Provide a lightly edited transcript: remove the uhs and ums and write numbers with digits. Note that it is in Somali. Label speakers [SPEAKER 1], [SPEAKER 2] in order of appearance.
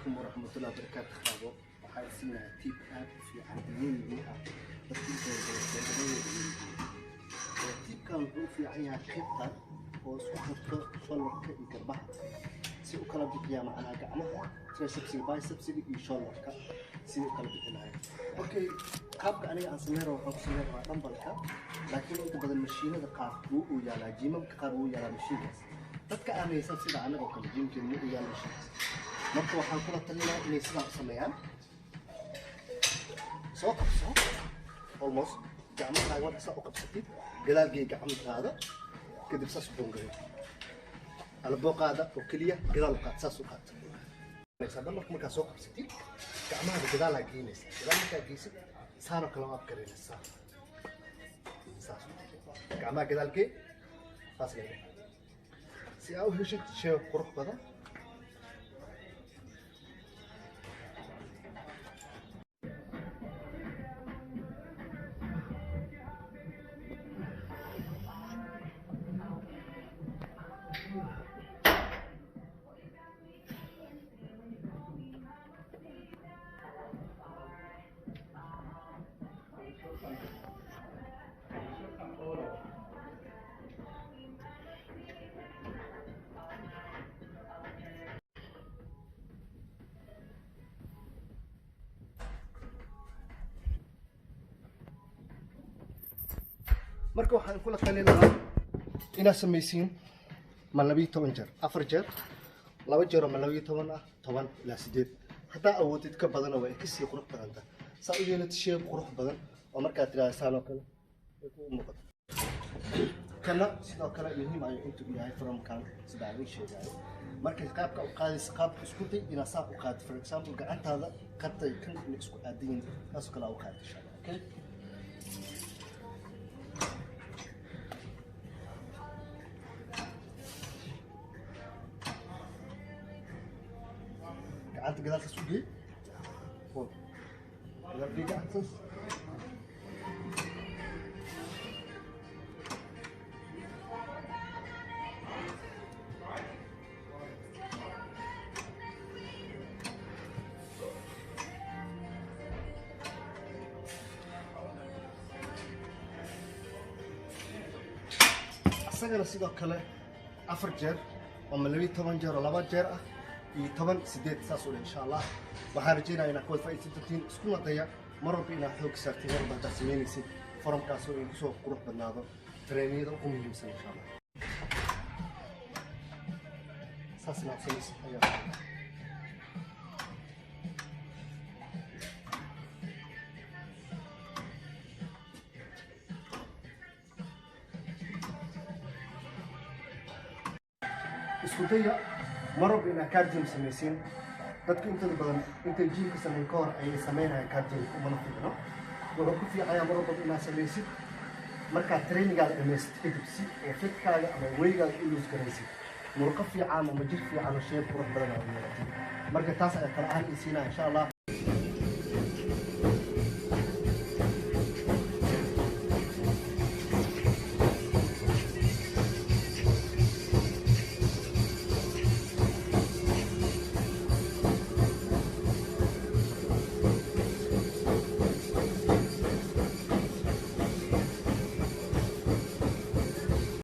[SPEAKER 1] Calaykum waraxmatullahi wabarakaatu. Qabo waxaa siinayaa tip aad u fiican, muhiim ah dadka intooda badan shoulderadooda weyn. Tipkan wuxuu u fiican yahay qaybtan oo isku xirto shoulderka iyo garbaha, si u kala bixiyaa macnaha gacmaha, tricepsiga, bicepsiga iyo shoulderka sidii u kala bixi lahayd. Okay, qaabka aniga aan sameyn rabo, waxaan ku sameyn rabaa dumbbellka, laakiin inta badan mashiinada qaar wuu u yaalaa, gymamka qaar wuu yaalaa mashiinkaas. Dadka aan haysan sida anaga oo kale, gymkeena wuu u yaala mashiinkaas. Marka waxaan kula talinayaa inay sidaa u sameeyaan. Soo qabso almost gacmahaaga. Marka saa u qabsatid, gadaalgee gacmataada, kadib saas u bongayo albooqaada oo keliya gadaal u qaad, saas u qaad. Marka markaa soo qabsatid, gacmahaaga gadaalaa geynaysaa. Gadaal markaa geysid, saanoo kale waad garaynaysaa. Saas gacmaha gadaal gee, saas leedahay, si aa u heshid shape qurux badan. Marka waxaan kula talin lahaa inaad samaysiin ma 12 jeer, afar jeer, laba jeer oo ma 12 ah, 10 ilaa 8 haddaa awoodid. Ka badana waa ay kasii qurux badanta, saa u yeelata shape qurux badan oo markaad tidhahda saan oo kale ay kugu muuqato. Kana sidoo kale muhiim ayuu intuu yahay formkan sida aan ii sheegayo. Markay qaabka u qaadaysa, qaabka isku day inaad saa u qaadid. For example, gacantaada qabtay kan inay isku aadan yihiin, taasoo kale aa u qaadid, insha Allah. Okay, gacanta gadaalkaas u gey, gadaal gey gacantaas. Isagana sidoo kale afar jeer ama 12 jeer oo laba jeer ah iyo 10, 8, saas u dheh, insha Allah. Waxaan rajeynaya inaad ka wada faa'iidaysan doontiin. Iskuna daya mar walba inaad xoog saartiin, mar walba haddaad samaynaysid formkaas oo idinku soo qurux badnaado trainingada ugu muhiimsan, insha Allah. Saas inaad samaysid ayaa. Isku daya mar walba inaad cardio samaysiin. Dadka intooda badan intay gymka samayn ka hor ayay samaynayaan cardio, umana fiicno. Wuxuu ku fiicayaa mar walbaba inaad samaysid markaad trainingaada dhamaysid kadib, si oo fitkaaga ama weygaaga u lose garaysid, murqo fiican ama jir fiican oo shape qurux badan aad u yeelatid. Marka taas ayaa kala ahaan isiinaya, insha Allah.